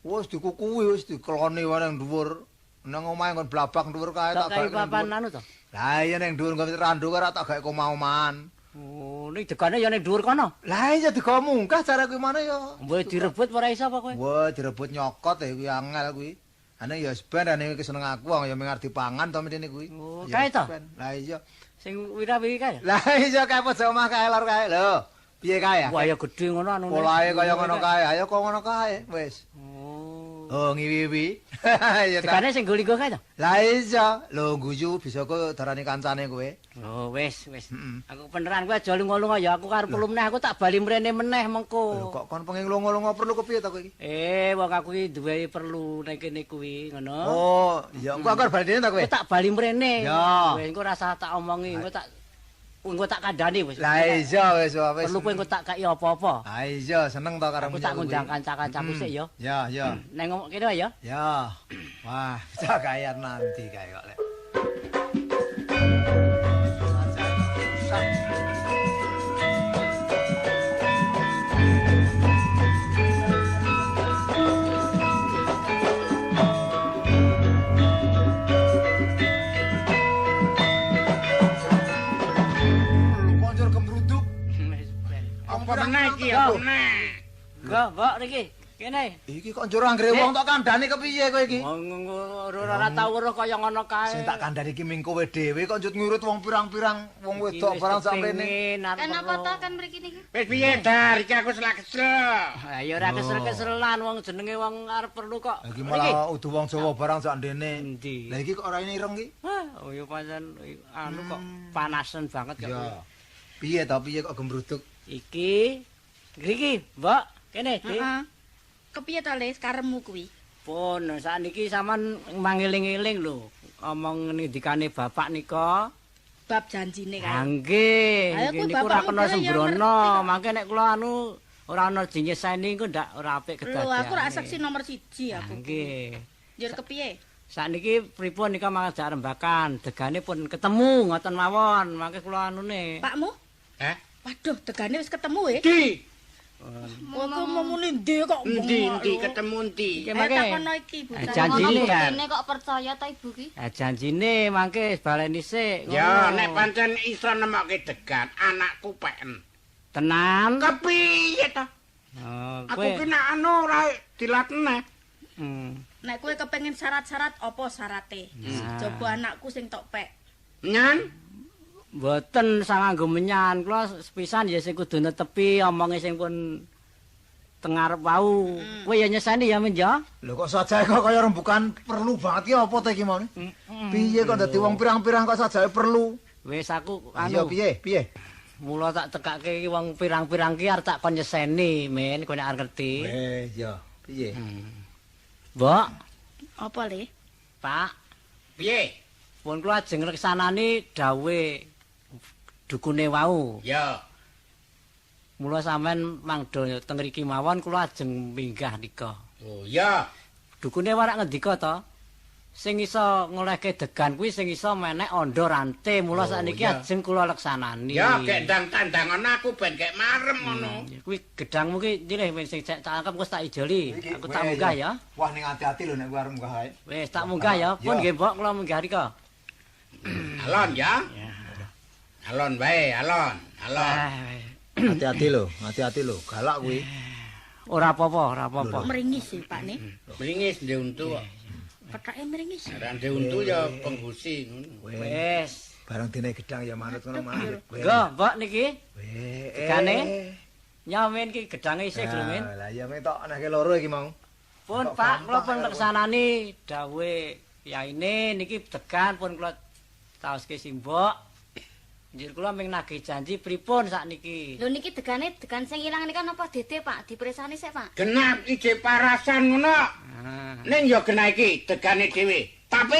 Wis dikukuhi wis dikeloni wae nang dhuwur. Nang omahe nggon blabak dhuwur kae tak gawe. Papan anu to? Lah iya ning dhuwur nggon randu ora tak gawe omah-omahan. Oh, ning degane ya ning dhuwur kono. Lah iya digawa munggah jare kuwi mana ya. Mbok direbut ora iso apa kowe? Wah, direbut nyokot e kuwi angel kuwi. Ane ya ben ane iki seneng aku wong ya mung arep dipangan to mrene kuwi. Oh, kae to. Lah iya. Sing wira-wiri kae. Lah iya kae pojok omah kae lor kae. Lho, piye kae ya? Wah ya gedhe ngono anune. Polahe kaya ngono kae. Ayo kok ngono kae wis. Oh. Oh, ngiwi-wiwi. Ya ta. Degane sing nggo kae to? Lah iya, lho guyu bisa kok darani kancane kowe. Oh, wis, wis. Aku beneran kowe aja lunga-lunga ya aku karep perlu meneh aku tak bali mrene meneh mengko. Lho kok kon pengen lunga-lunga perlu kepiye to kowe iki? Wong aku iki duwe perlu ning kene kuwi ngono. Oh, iya engko aku arep bali dene ta kowe? Aku tak bali mrene. Ya. Kowe engko rasa tak omongi, engko tak kandhani wis. Lah iya wis wis. Perlu kowe engko tak kei apa-apa. Ha iya seneng to karo aku tak ngundang kanca-kancaku sik ya. Ya, ya. Neng kene wae ya. Ya. Wah, bisa kaya nanti kae kok lek. Apa meneh iki? Apa meneh? Nggo, Mbok niki. Kene. Iki kok njur anggere wong tok kandhani kepiye kowe iki? Wong ora tau weruh kaya ngono kae. Sing tak kandhani iki ming kowe dhewe kok njut ngurut wong pirang-pirang wong wedok barang sakmene. Kan apa to kan mriki niki? Wis piye Dar, iki aku selak kesel. Ha ya ora kesel-keselan wong jenenge wong arep perlu kok. Iki malah udu wong Jawa barang sak ndene. Lah iki kok ora ireng iki? Oh ya pancen anu kok panasen banget kok. Ya. Piye to piye kok gembruduk? Iki ngriki, Mbok. Kene, Dik. Heeh. Kepiye to, Les, karepmu kuwi? Pun sakniki sampean mangiling-iling lho, omong ngendikane bapak nika bab janjine kae. Ha nggih, niku ora kena sembrono. Mangke nek kula anu ora ana dinyeseni iku ndak ora apik kedadean. Lho, aku rak saksi nomor 1 aku. Nggih. Njur kepiye? Sakniki pripun nika mangajak rembakan, degane pun ketemu ngoten mawon, mangke kula anune. Pakmu? Heh? Waduh, degane wis ketemu e. Di. Kok muni ndi kok endi ketemu endi? Iki mangke takono iki bocah. Janjine kok percaya ta ibu ki? Ha janjine mangke baleni sik. Ya nek pancen iso nemokke degan anakku peken. Tenan. Kepiye ta? Aku ki nek anu ora dilatene. Nek kowe kepengin syarat-syarat apa syarate? Coba anakku sing tok pek. Nyan? Mboten sanganggo menyan, kula sepisan ya sing kudu netepi omonge sing pun teng ngarep wau. Kowe ya nyeseni ya Min ya? Lho kok sajae kok kaya rembukan perlu banget ki apa ta iki mau? Piye kok dadi wong pirang-pirang kok sajae perlu? Wis aku anu. Iya piye? Piye? Mula tak tekake iki wong pirang-pirang ki arep tak kon nyeseni, Min, kowe nek arep ngerti. Weh, iya. Piye? Mbok, apa le? Pak, piye? Pun kula ajeng ngreksanani dawuhe dukune wau. Ya. Mula sampean mangdo teng mriki mawon kula ajeng minggah nika. Oh iya. Dukune warak ngendika to? Sing iso ngolehke degan kuwi sing iso menek andha rante. Mula sakniki ajeng kula leksanani. Ya gek ndang tandangan aku ben gek marem ngono. Kuwi gedangmu ki nyilih ben sing tak angkep wis tak ijoli. Aku tak munggah ya. Wah ning ati-ati lho nek kowe arep munggah ae. Wis tak munggah ya. Pun nggih Mbok kula munggah rika. Alon ya. Alon wae, alon, alon. Hati-hati lho, hati-hati lho, galak kuwi. Ora apa-apa, ora apa-apa. Meringis sih, Pak ne. Meringis ndek untu kok. Petake meringis. Ora ndek untu ya penggusi ngono. Wis, bareng dene gedang ya manut ngono manut. Nggo, Mbok niki. Weh, degane. Nyamin ki gedange isih lho, Min. Lah iya men tok anake loro iki mau. Pun Pak, kula pun leksanani dawuhe yaine niki degan pun kula taoske simbok. Njur kula ming nagih janji pripun sakniki. Lho niki degane degan sing ilang nika napa dede Pak? Dipresani sik Pak. Genap ije parasan ngono. Ning ya genah iki degane dhewe. Tapi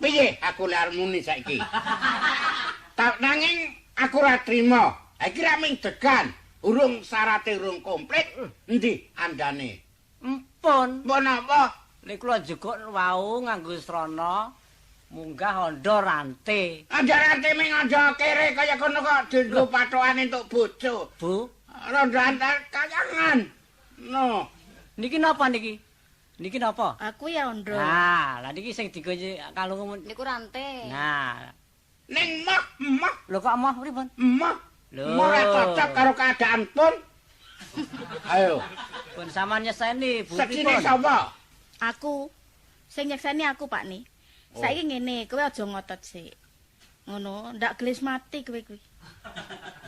piye aku lek arep muni saiki? Nanging aku ora trima. Iki ra ming degan, urung syarate urung komplit. Endi andane? Empun. Mbok napa? Nek kula jeguk wau nganggo srana munggah andha rante. Andha rante ming andha kere kaya kono kok dienggo pathokan entuk bojo. Bu, rondo antar kayangan. No. Niki napa niki? Niki napa? Aku ya andha. Nah, lah niki sing dienggo kalung niku rante. Nah, ning moh, moh. Lho kok moh pripun? Moh. Lho. Ora cocok karo keadaan pun. Ayo. Pun sampean nyeseni, Bu. Seksine sapa? Aku. Sing nyekseni aku, Pak ni. Saiki ngene, kowe aja ngotot sik. Ngono, ndak gelis mati kowe kuwi.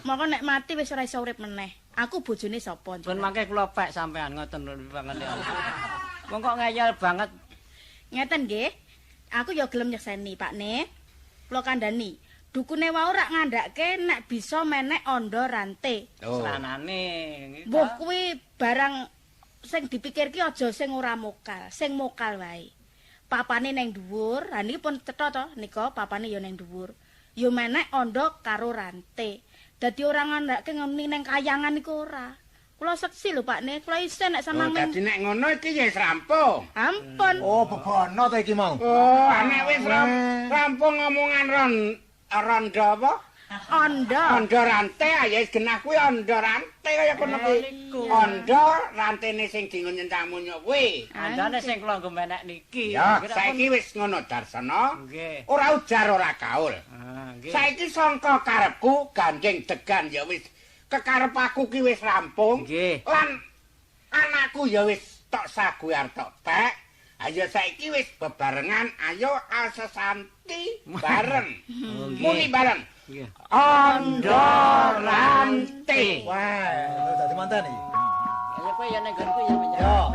Moko nek mati wis ora iso urip meneh. Aku bojone sapa? Pun mangke kula pek sampean ngoten lho banget. Wong kok ngeyel banget. Ngeten nggih. Aku ya gelem nyekseni, Pak ne. Kula kandhani, dukune wau rak ngandhake nek bisa menek andha rante. Sranane. Mbuh kuwi barang sing dipikir ki aja sing ora mokal, sing mokal wae. Papane neng dhuwur, ha niki pun cetha to nika papane ya neng dhuwur. Ya menek andha karo rante. Dadi ora ngandhake ngene neng kayangan iku ora. Kula seksi lho Pak ne, kula isih nek samang. Dadi nek ngono iki ya wis rampung. Ampun. Oh, bebono to iki mau. Oh, nek wis rampung omongan rondo apa? Andha. Andha rante ya wis genah kuwi andha rante kaya kono kuwi. Andha rantene sing dienggo nyencang munyuk kuwi. Andhane sing kula nggo menek niki. Ya, saiki wis ngono Darsana. Nggih. Ora ujar ora kaul. Nggih. Saiki sangka karepku gandeng degan ya wis kekarep aku ki wis rampung. Nggih. Lan Aku ya wis tok sagu arep tok pek. Ayo saiki wis bebarengan, ayo alsesanti bareng. Muni bareng. Nggih. Ondorante. Wah, dadi manten iki. Ya kowe ya ning nggonku ya, Pak. Yo.